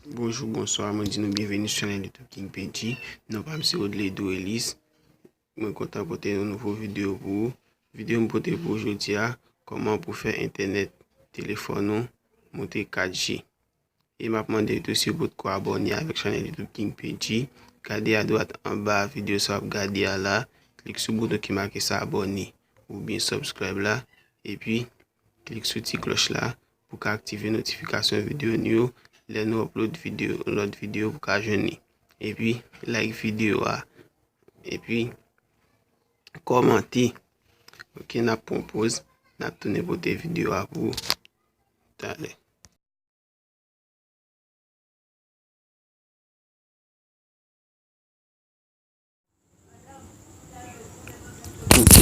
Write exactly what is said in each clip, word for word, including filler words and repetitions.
Bonjou, bonswa, mwen di nou byenveni sou chanèl YouTube King P G. Non pa m se Rodley Dorelis. Mwen kontan pote yon nouvo videyo pou ou. Videyo m pote pou ou jodi a, kòman pou fè entènèt telefòn ou monte kat G. E m ap mande tou si w potko abòne avèk chanèl YouTube King P G, gade adwat anba videyo sa w ap gade a la, klik sou bouton ki make sa abòne oubyen subscribe la, epi klik sou ti klòch la pou w ka aktive notifikasyon videyo nou yo lè nou upload videyo, lòt videyo pou w ka jwenn li. Epi like videyo a, epi kòmante. Ok, n ap pran poz, n ap tounen pote videyo a pou ou talè. Ok.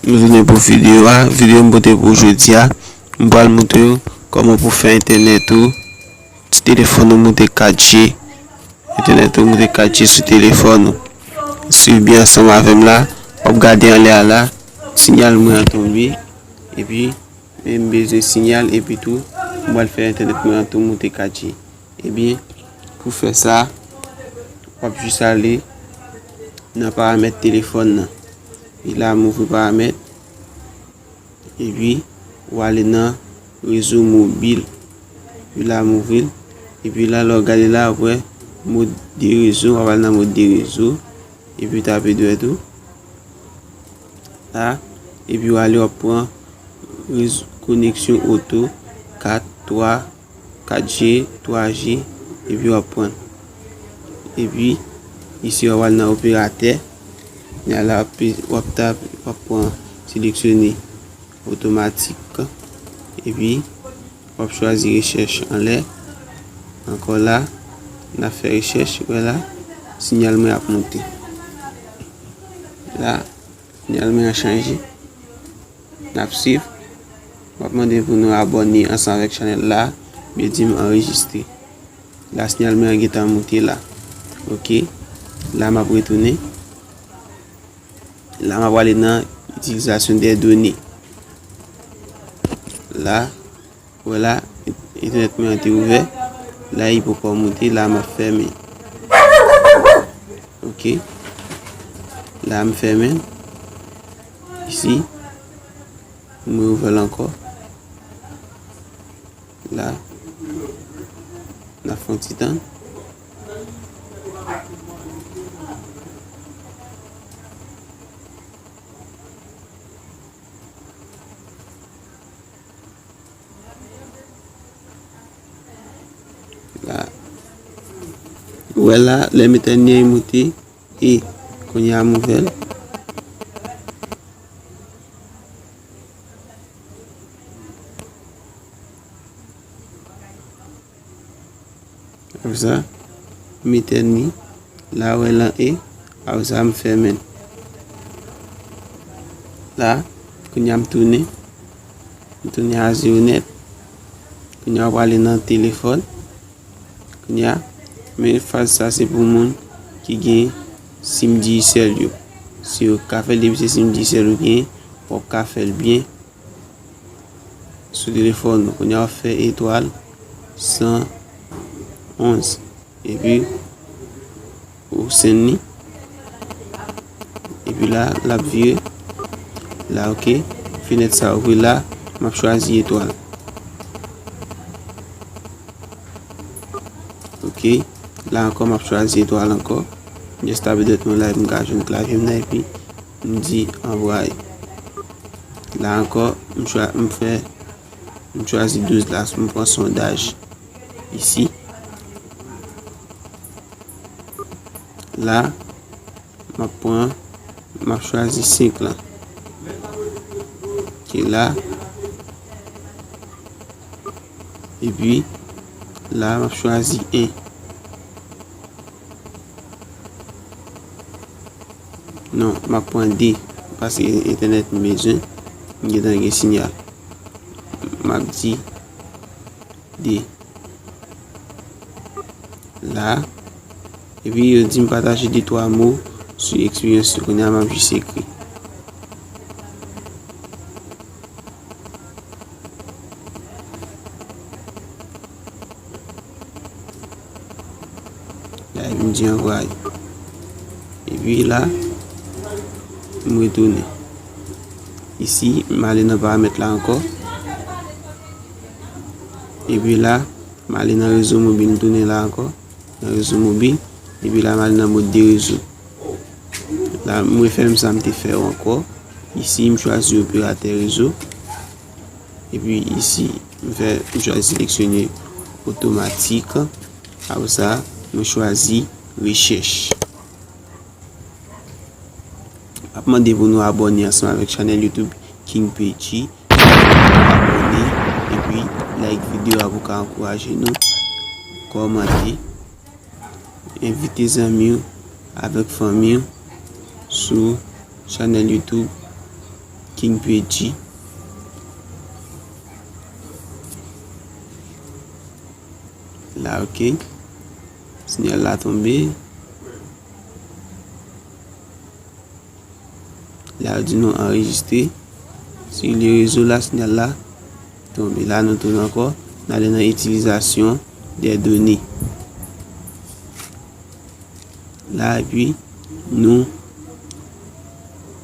Nou vini pou videyo a. Videyo m pote pou jodi a. M pral montre w kòman pou fè entènèt ou, ti telefòn ou monte kat G. Entènèt ou monte kat G sou telefòn ou. Swiv byen ansanm avè m la. W ap gade anlè a la. Siyal mwen an tonbe. Epi, men m bezwen siyal. Epi tou, m pral fè entènèt mwen an tou monte kat G. Ebyen, pou fè sa, w ap jis ale nan paramèt telefòn nan. E la, m ouvri paramèt. Epi, w ale nan rezo mobil. Epi la, m ouvri l. Epi la, lè w gade la, w ap wè mod de rezo. W ap ale nan mod de rezo. Epi w tape dwèt ou. La, epi w ale w ap pran rez-, koneksyon oto kat, twa, kat G, twa G, epi w ap pran. Epi, isi w al nan operatè, men la w ap, w ap tap, w ap pran seleksyone otomatik, epi w ap chwazi rechèch anlè. Ankò la, n ap fè rechèch, wè la, siyal mwen ap monte. La, siyal mwen an chanje. N ap swiv. M ap mande pou nou abòne ansanm avèk chanèl la, byen di m anrejistre. La, siyal mwen an gentan monte la. Ok. La, m ap retounen. La, m ap prale nan itilizasyon dè done. La, wè la, entènèt mwen an te ouvè. La, li poko monte, la, m ap fèmen. Ok. La, m fèmen. Isi, mwen ouvè l ankò. La, n ap fè yon ti tann. La. Ou wè la, lè m etènye, li monte. E kounye a m ouvè l. Apre sa, m etènye. La, ou wè lan e. Apre sa, m fèmen l. La, kounye a m tounen. M tounen a zewo nèt. Kounye a w prale nan telefòn. Kounye a, men faz sa se pou moun ki gen sim Digicel yo. Si yo ka fè l, depi se sim Digicel ou gen, w ap ka fè l byen sou telefòn ou. Kounye a, w ap fè etwal san onz. Epi, ou send li. Epi la, l ap vire. La, ok. Fenèt sa ouvri la, m ap chwazi etwal. Ok. La ankò, m ap chwazi etwal ankò. M just tape dwèt mwen la, epi m ka jwenn klavye m nan, epi m di anvwaye. La ankò, m chwa-, m fè, m chwazi douz la, m pran sondaj isi. La, m ap pran, m ap chwazi senk lan. Ki la. Epi, la, m ap chwazi en. Non, m ap pran de, paske entènèt m bezwen, m gentan gen siyal. M ap di de. La. Epi, yo di m pataje de twa mo sou eksperyans yo. Kounye a, m ap jis ekri. La, epi m di anvoye. Epi la, m retounen. Isi, m ale nan paramèt la ankò. Epi la, m ale nan rezo mobil, m tounen la ankò. Nan rezo mobil. Epi la, m ale nan mod de rezo. La, m refèm sa m te fè yo ankò. Isi, m chwazi operatè rezo. Epi isi, m fè, m chwazi seleksyone otomatik. Apre sa, mwen chwazi rechèch. M ap mande pou nou abòne ansanm avèk chanèl YouTube King P G. Abòne, epi like videyo a pou ka ankouraje nou. Kòmante. Envite zanmi w avèk fanmi w sou chanèl YouTube King P G. La, ok. Sinyal la tonbe. La, yo di nou anrejistre. Si li rezo la, sinyal la tonbe. La, nou tounen ankò. Nou ale nan itilizasyon dè done. La, epi nou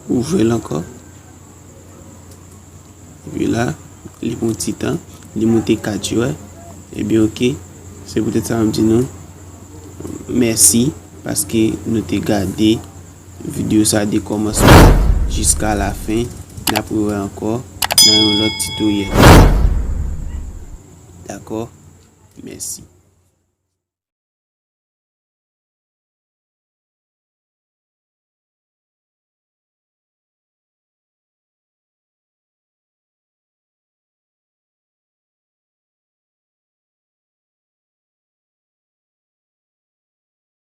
ouvri l ankò. Epi la, li pran ti tan, li moute kat, wè. Ebyen, ok. Se poutèt sa, m di nou mèsi paske nou te gade videyo sa de kòmansman jiska lafen. N ap rewè ankò nan yon lòt titoryèl. Dakò? Mèsi.